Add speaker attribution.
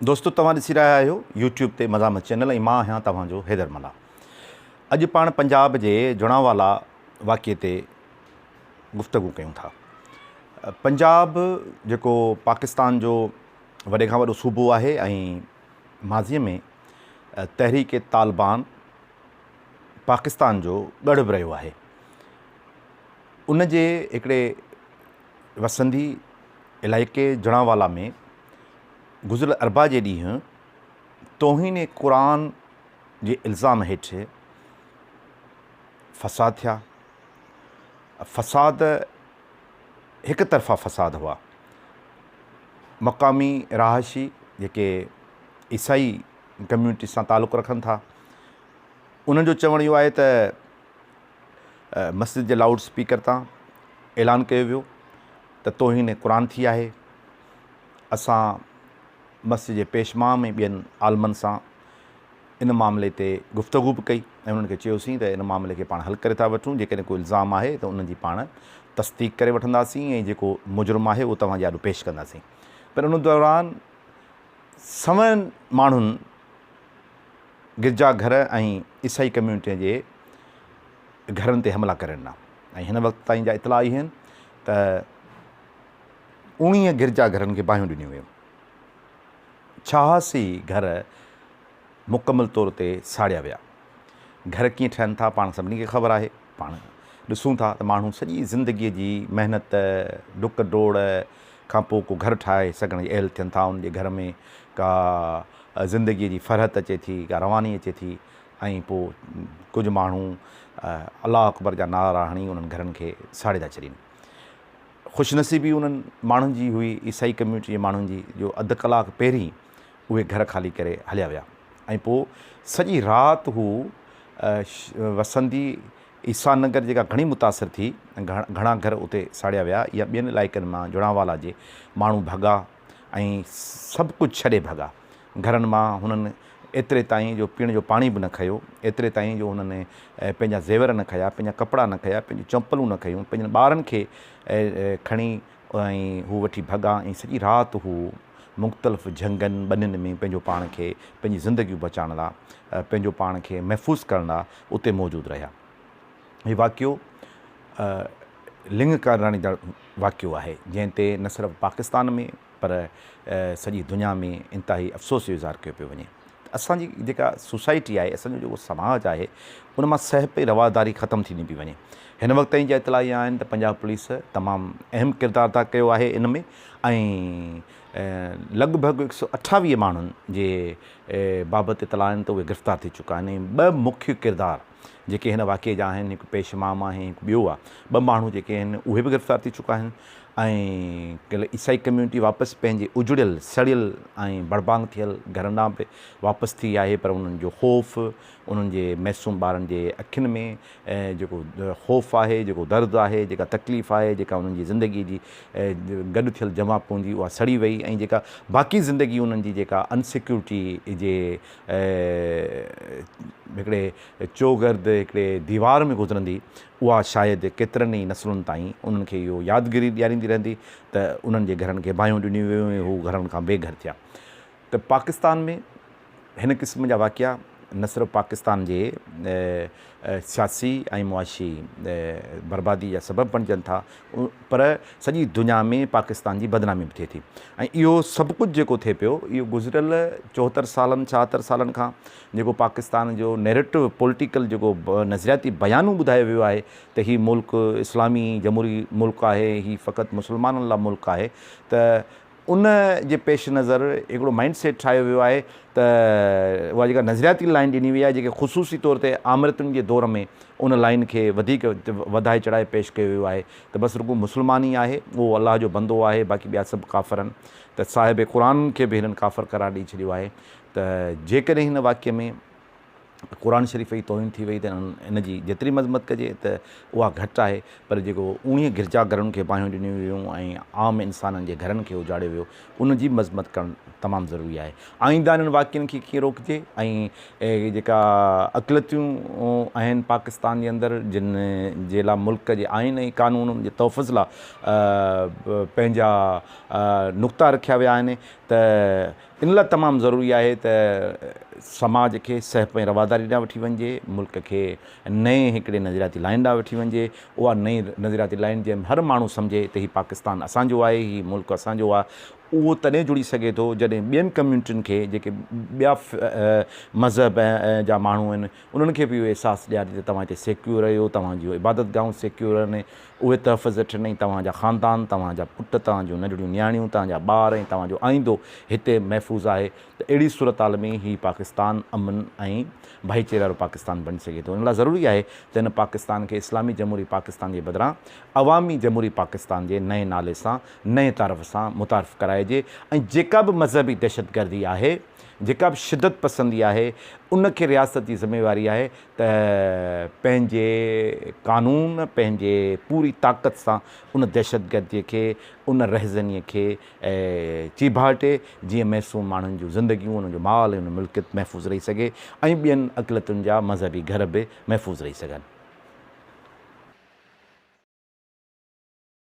Speaker 1: دوستو توهان ڏسي رهيا آهيو يوٽيوب تي مزاحمت چينل ۽ مان آهيان توهان جو حيدر ملاح اڄ پاڻ پنجاب جي جڙانوالا واقعي تي گفتگو ڪيون ٿا پنجاب جيڪو پاڪستان جو وڏي کان وڏو صوبو آهي ۽ ماضي ۾ تحريڪ طالبان پاڪستان جو ڳڙهه به رهيو آهي ان جي هڪڙي وسندي علائقي جڙانوالا ۾ گذريل اربع جي ڏينهن توهين قرآن جي الزام هيٺ فساد ٿيا. فساد هڪ طرفا فساد هئا. مقامي رهائشي جيڪي عيسائي ڪميونٽي سان تعلق رکن ٿا انهن جو چوڻ اهو آهي ته مسجد جي لائوڊ اسپيڪر تان اعلان ڪيو ويو ته توهين قرآن ٿي آهي. اسان مسجد جي پيشمام ۽ ٻين عالمن سان ان معاملي تي گفتگو به ڪئي ۽ انهن کي چيوسين ته ان معاملي کي پاڻ حل ڪري ٿا وٺون جيڪڏهن ڪو الزام آهي ته ان جي پاڻ تصديق ڪري وٺنداسين ۽ جيڪو مجرم آهي اهو توهان جي آڏو پيش ڪنداسين پر ان دوران سوين ماڻهن گرجا گهر ۽ عيسائي ڪميونٽي جي گهرن تي حملا ڪري ڏنا ۽ هن وقت تائين جا اطلاع اهي آهن ته اوڻيهه گرجا گهرن کي باهيون ڏنيون ويون. 86 گهر مڪمل طور تي ساڙيا ويا. گهر ڪيئن ٺهن ٿا پاڻ سڀني کي خبر آهي. پاڻ ڏسون ٿا ته ماڻهو سڄي زندگيء جي محنت، ڊڪ ڊوڙ کان پوء ڪو گهر ٺاهي سگهڻ جي اهل ٿين ٿا. ان جي گهر ۾ ڪا زندگيء جي فرحت اچي ٿي، ڪا رواني اچي ٿي ۽ پوء ڪجهه ماڻهو الله اڪبر جا نعرا هڻي انهن گهرن کي ساڙي ٿا ڇڏين. خوش نصيبي انهن ماڻهن جي هئي، عيسائي ڪميونٽي جي ماڻهن جي، جو اڌ ڪلاڪ پهرين اهي گهر خالي ڪري هليا ويا ۽ پوء سڄي رات هو وسندي عيسيٰ نگر جيڪا گهڻي متاثر ٿي، گهڻا گهر اتي ساڙيا ويا يا ٻين علائقن مان جڙانوالا جي ماڻهو ڀڳا ۽ سڀ ڪجهه ڇڏي ڀڳا. گهرن مان هنن ايتري تائين جو پيئڻ جو پاڻي به نه کنيو، ايتري تائين جو هنن پنهنجا زيور نه کنيا، پنهنجا ڪپڙا نه کنيا، پنهنجون چمپلون نه کنيون، پنهنجن ٻارن کي کڻي ۽ هو وٺي ڀڳا ۽ سڄي رات هو مختلف جهنگن ٻنين ۾ پنهنجو پاڻ کي پنهنجي زندگيون بچائڻ لا پنهنجو پاڻ کي محفوظ ڪرڻ لا اتي موجود رهيا. هي واقعو لڱ ڪاراڻيندڙ واقعو آهي، جنهن تي نه صرف پاڪستان ۾ پر سڄي دنيا ۾ انتهائي افسوس جو اظهار ڪيو پيو وڃي ته اسان جي جيڪا سوسائٽي آهي، اسان جو جيڪو سماج آهي، ان مان سهپ ۽ رواداري ختم ٿيندي پئي وڃي. هن وقت تائين جا اطلاع اهي آهن ته پنجاب پوليس تمام اهم ڪردار ادا ڪيو آهي ان ۾ ۽ لڳ ڀڳ هڪ سو اٺاويهه ماڻهن جي بابت اطلاع آهن ته اهي گرفتار ٿي چڪا آهن ۽ ٻه مکيه ڪردار جيڪي هن واقعي جا آهن، هڪ پيش امام آهي ۽ هڪ ٻيو آهي، ٻه ماڻهو جيڪي آهن اهي به گرفتار ٿي چڪا آهن ۽ عيسائي ڪميونٽي واپس پنهنجي اجڙيل، سڙيل ۽ بڙبانگ ٿيل گهرن ڏانهن به واپس ٿي آهي پر انهن جو خوف، انهن جي معصوم ٻارن جي اکين ۾ جيڪو خوف آهي، جيڪو درد آهي، جيڪا تڪليف آهي، جيڪا انهن جي زندگي جي گڏ ٿيل جمع پونجي اها سڙي وئي ۽ جيڪا باقي زندگي انهن جي جيڪا انسيڪيورٽي جي هڪڙي چوگرد هڪڙي ديوار ۾ گذرندي، اها شايد ڪيترن ئي نسلن تائين انهن کي اهو يادگيري ڏياريندي رهندي ته انهن جي گهرن کي باهيون ڏنيون ويون ۽ هو گهرن کان بي گهر ٿيا ته پاڪستان ۾ هن قسم جا واقعا نه صرف پاڪستان جي سياسي ۽ معاشي بربادي جا سبب بڻجن ٿا پر سڄي دنيا ۾ پاڪستان جي بدنامي به ٿئي ٿي ۽ اهو سڀ ڪجهه جيڪو ٿئي پيو اهو گذريل چوهتر سالن ڇاهتر سالن کان جيڪو پاڪستان جو نيريٽو پوليٽيڪل جيڪو نظرياتي بيانو ٻڌايو ويو آهي ته هي ملڪ اسلامي جمهوري ملڪ آهي هي فقط مسلمانن لاء ملڪ آهي ته ان جي پيش نظر هڪڙو مائنڊ سيٽ ٺاهيو ويو آهي ته اها جيڪا نظرياتي لائين ڏني وئي آهي جيڪي خصوصي طور تي آمريتن جي دور ۾ ان لائين کي وڌيڪ وڌائي چڙهائي پيش ڪيو ويو آهي ته بس رڳو مسلمان ئي آهي اهو الله جو بندو آهي باقي ٻيا سڀ ڪافر آهن ته صاحب قرآن کي به هنن ڪافر قرار ڏئي ڇڏيو آهي ته جيڪڏهن هن واقعي ۾ قرآن شريف جي توهين ٿي وئي ته ان جي جيتري مذمت ڪجي ته اها گهٽ آهي پر جيڪو 19 گرجا گهرن کي باهيون ڏنيون ويون ۽ عام انسانن جي گهرن کي اجاڙيو ويو ان جي مذمت ڪرڻ تمام ضروري آهي. آئنده انهن واقعن کي ڪيئن روڪجي ۽ جيڪا اقليتون آهن پاڪستان جي اندر جن جي لاء ملڪ جي آئين ۽ قانون ان جي تحفظ لاء پنهنجا نقطا رکيا ويا آهن ته ان لاء تمام ضروري آهي ته سماج کي سهپ ۽ رواداري ڏانهن وٺي وڃجي، ملڪ کي نئين هڪڙي نظرياتي لائين ڏانهن وٺي وڃجي، اها نئين نظرياتي لائين جنهن ۾ هر ماڻهو سمجهي ته هي پاڪستان اسان جو آهي، هي ملڪ اسان جو آهي، اهو تڏهن جڙي سگهي ٿو جڏهن ٻين ڪميونٽين کي جيڪي ٻيا مذهب جا ماڻهو آهن انهن کي به اهو احساس ڏيارجي ته توهان هتي سيڪيور آهيو، توهان جون عبادت گاهون سيڪيور آهن، اهي تحفظ هيٺ آهن ۽ توهان جا خاندان، توهان جا پٽ، توهان جون ننڍڙيون نياڻيون، توهان جا ٻار ۽ توهان جو آئيندو هتي محفوظ آهي ته اهڙي صورتحال ۾ هي پاڪستان امن ۽ ڀائيچاري وارو پاڪستان بڻجي سگهي ٿو. ان لاء ضروري آهي ته هن پاڪستان کي اسلامي جمهوري پاڪستان جي بدران عوامي جمهوري پاڪستان جي نئين نالي سان، نئين تعارف سان متعارف ڪرائجي ۽ جيڪا به مذهبي دهشتگردي آهي، جيڪا به شدت پسندي آهي ان کي رياست جي ذميواري آهي ته پنهنجي قانون پنهنجي پوري طاقت سان ان دهشتگردي کي ان رهزني کي چيڀاٽي جيئن معصوم ماڻهن جون زندگيون انهن جو مال ۽ انهن ملڪيت محفوظ رهي سگهي ۽ ٻين اقليتن جا مذهبي گهر به محفوظ رهي سگهن.